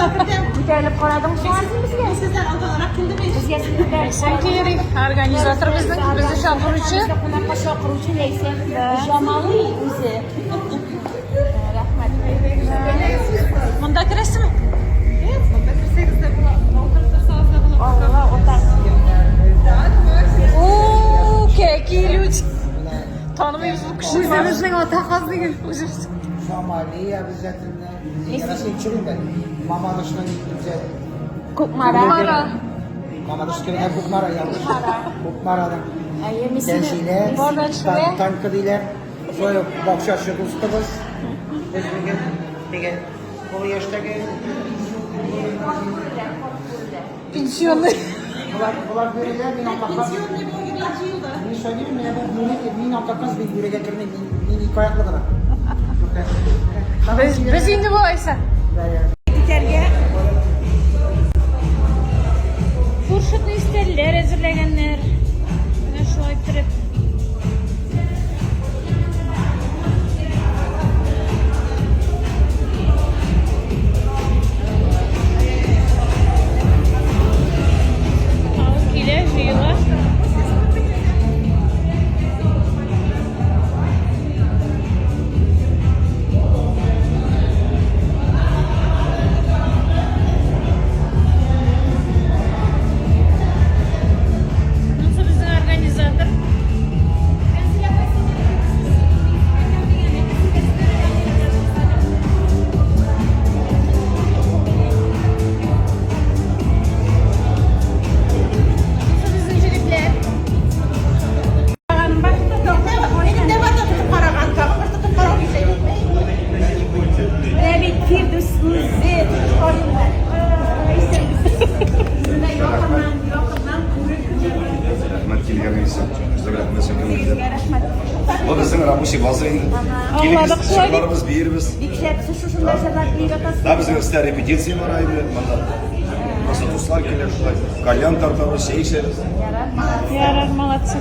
Күтәрелеп карадың шуңа син безгә? Мин сездән алданрак килдем ич. Безгә син күтәрелеп Ләйсән Кири, организатор безнең, безне чакыручы. Безне кунакка чакыручы Ләйсән Җамали үзе. Рәхмәт. Монда керәсеме? Монда керсәгез дә була, утырып торсагыз да була. Алла, отак. О, какие люди. Танымыйбыз бу кешене. Үзебезнең ата каз диген. Үзебез. Жамали обязательно. Ярасы төшерим Мамадышның үзе. Кукмара. Кукмара. Мамадыш кергән Кукмара ялгыш. Кукмарадан. Әйе, мин сине- Тәнзилә, Бардачы. Танка диләр. Шулай ук бакчачы дустыбыз. Без бүген теге олы яшьтәге Пенсионный. Болар болар бирелә, мин атаказ. Пенсионный блогерлар җыелды. Мин шайдым, менә бу бүре, мин атаказ бит бүрегә кермим, мин мин ике аяклы гына. Без, без инде болайса. Китәргә. Фуршетный өстәлләр әзерләгәннәр. Менә шулай иттереп. Халык килә, җыела. Монысы безнең организатор. Монысы безнең җегетләр. Минем дә бар да тотып караган, тагын бер тотып карау килсә әйтмәй. Менә бит Фирдүс үзе тотып карыйм да. Менә якыннан, якыннан күреп Рәхмәт килгәнегез өчен. Сезгә рәхмәт чәкәнегезгә. Рәхмәт. Бу безнең рабочий база инде. Аңладык Килегез, шулай дип. җырларыбыз, биербез. Бик шәп, сез шушында җырлап биеп ятасыз. Да, безнең өстә репетиция бара инде монда. Просто дуслар килә шулай. Кальян тартабыз, чәй эчәбез. Ярар, молодцы. Ярар, молодцы.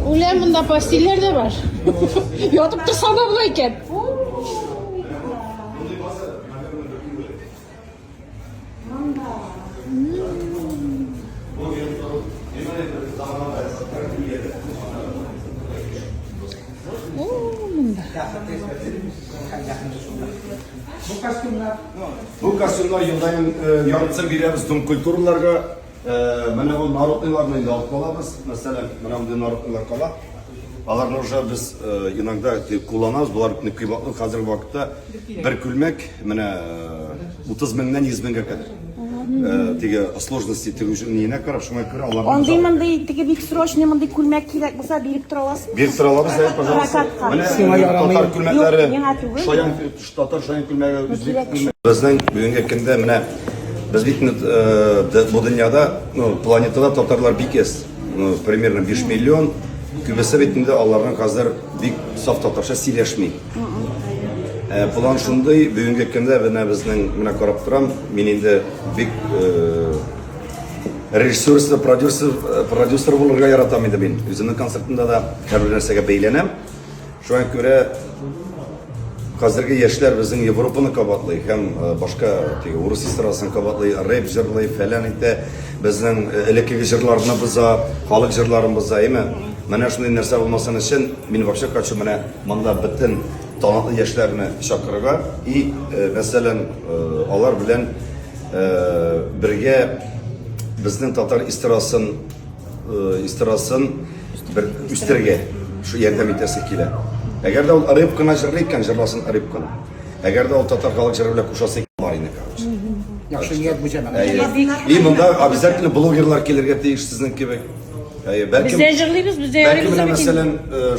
Үлә монда постельләр дә бар. Ятып торсаң да була икән. О, монда. Бу костюмнар Бу костюмнар елдаен яртысын бирәбез дом культураларга. Менә бу народныйларны инде алып калабыз. Мәсәлән, менә мондый народныйлар кала. Аларны уже без иногда кулланабыз. Болар кыйбатлы хәзерге вакытта бер күлмәк менә 30 меңнән 100 меңгә кадәр. Теге сложности тегү ниенә карап, шуңа күрә аларны Андый мондый теге бик срочный мондый күлмәк кирәк булса биреп тора аласызмы? Биреп тора алабыз, әйе, пожалуйста. Прокатка. Менә Сиңа ярамый. татар күлмәкләре. Юк, миңа түгел. Шаян, татар шаян күлмәге, үзбек кирәк. күлмәге. Безнең бүгенге көндә менә без бит бу дөньяда, ну, планетада татарлар бик әз. Ну, примерно 5 миллион. Күбесе бит инде аларның хәзер бик саф татарча сөйләшми. План шундый, бүгенге көндә менә безнең менә карап торам, мин инде бик режиссер, продюсер, продюсер булырга яратам инде мин. Үземнең концертымда да һәрбер нәрсәгә бәйләнәм. Шуңа күрә хәзерге яшьләр безнең Европаны кабатлый һәм башка теге урыс эстрадасын кабатлый, рэп җырлый, фәлән итә. Безнең элеккеге җырларны боза, халык җырларын боза, әйме? Менә шундый нәрсә булмасын өчен мин вообще хочу менә монда бөтен талантлы яшьләрне чакырырга и, мәсәлән, алар белән бергә безнең татар эстрадасын эстрадасын бер үстерергә шу ярдәм итәсе килә. Әгәр дә ул рэп кына җырлый икән, җырласын рэп кына. Әгәр дә ул татар халык җыры белән кушасы икән, бар инде, короче. Яхшы ният бу җәмәгать. Әйе. И монда обязательно блогерлар килергә тиеш сезнең кебек. Әйе, бәлкем Без дә җырлыйбыз, без дә Бәлки ярыйбыз менә да бит инде. мәсәлән,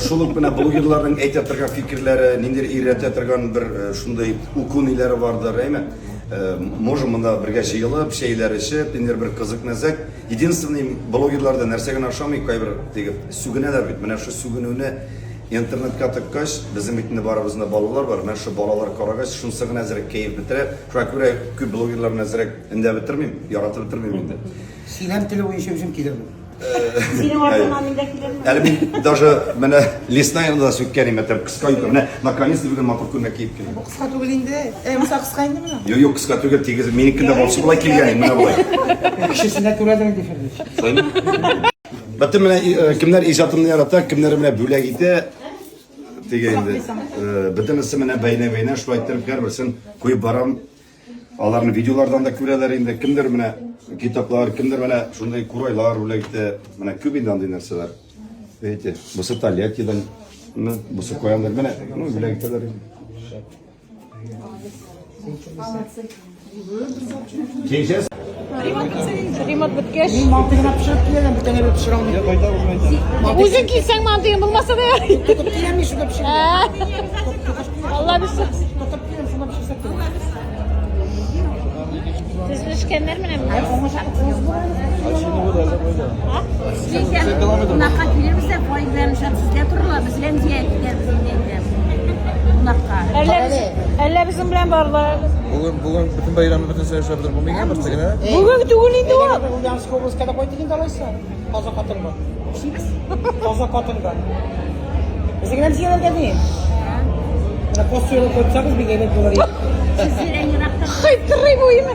шул ук менә блогерларның әйтә торган фикерләре, ниндидер өйрәтә торган бер шундый уку ниләре бардыр, әйме? Можем монда бергә җыелып, чәйләр эчеп, ниндидер бер кызык мәзәк. Единственный блогерларда нәрсә генә ошамый, кайбер теге сүгенәләр бит. Менә шул сүгенүне интернетка тыккач, безнең бит инде барыбызның да балалар бар. Менә шул балалар карагач, шунысы гына әзрәк кәеф бетерә. Шуңа күрә күп блогерларны әзрәк эндәп бетермим, яратып бетермим инде. Сөйләм теле буенча үзем килермен. Синең артыңнан мин дә килермен. Әле мин даже менә лесная да сүткән идем, әйтәм, кыска юбка. Менә наконец-то бүген матур күлмәк киеп килдем. Бу кыска түгел инде. Ә, Муса кыска инде менә. Юк, юк, кыска түгел, тигез. Минеке дә вообще болай килгән инде, менә болай. Кешесенә күрәдер инде Фирдүс. Бөтен менә э, кемнәр иҗатымны ярата, кемнәр менә бүләк итә, теге инде. Э, Бөтенесе менә бәйнә-бәйнә шулай иттереп һәрберсен куеп барам. Аларны видеолардан да күрәләр инде. Кемдер менә китаплар, кемдер менә шундый курайлар бүләк итә. Менә күп инде андый нәрсәләр. Видите, бусы Тольяттидан, ну, бусы каяндыр. Менә, ну, бүләк итәләр инде. Сейчас Ремонт беткәч. Мин манты гына пешереп киләм, бүтән әйбер пешерә алмыйм. Үзең килсәң мантыең булмаса да ярый. Тотып киләм мин шунда пешереп. Алла бирсен. Тотып киләм, шунда пешерсәк тә. Тезелешкәннәр менә. Кунакка килербез дә, бай белән сездә торыла, без Рәмзия китәрбез инде инде. Кунакка. Әллә безнең белән барлар. Бүген бүген бөтен бәйрәмне бөтен сәясәт бетереп булмый икән, берсе генә. Бүген түгел инде ул. Ульяновск областька да кайтыйк инде алайса. Таза катынга. Таза катынга. Безнең Рәмзияләргә ни? Менә каз суелып кайтсагыз, бик әйбәт булыр иде. Сездән еракта Хитрый бу име.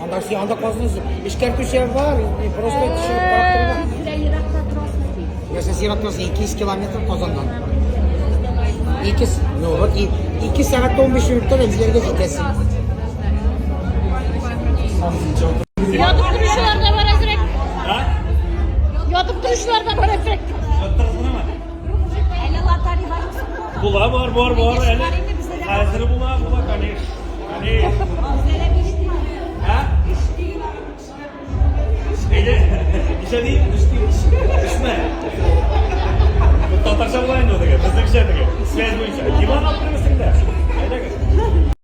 Анда син анда казны эшкәртүче бар, и просто төшереп карап торырга. Сездән еракта торасыз бит. Нәрсә ерак торасың, 200 километр Казаннан. 2, ну вот, 2 сәгать 15 минутта Рәмзияләргә җитәсең. Ятып торучылар да бар әзрәк. Ятып торучылар да бар әзрәк. Әле лотарий бармы соң? Була бар, бар, бар әле. Бар инде бездә дә. Хәзер була, була, конечно. Конечно. Бездә дә биш тиен. Ә? Әйдә, ничә ди? Өч ди. Өчме? Бу татарча була инде ул теге, безнеңчә теге. Связь буенча. Диван алып кермисең дә. Әйдәгез.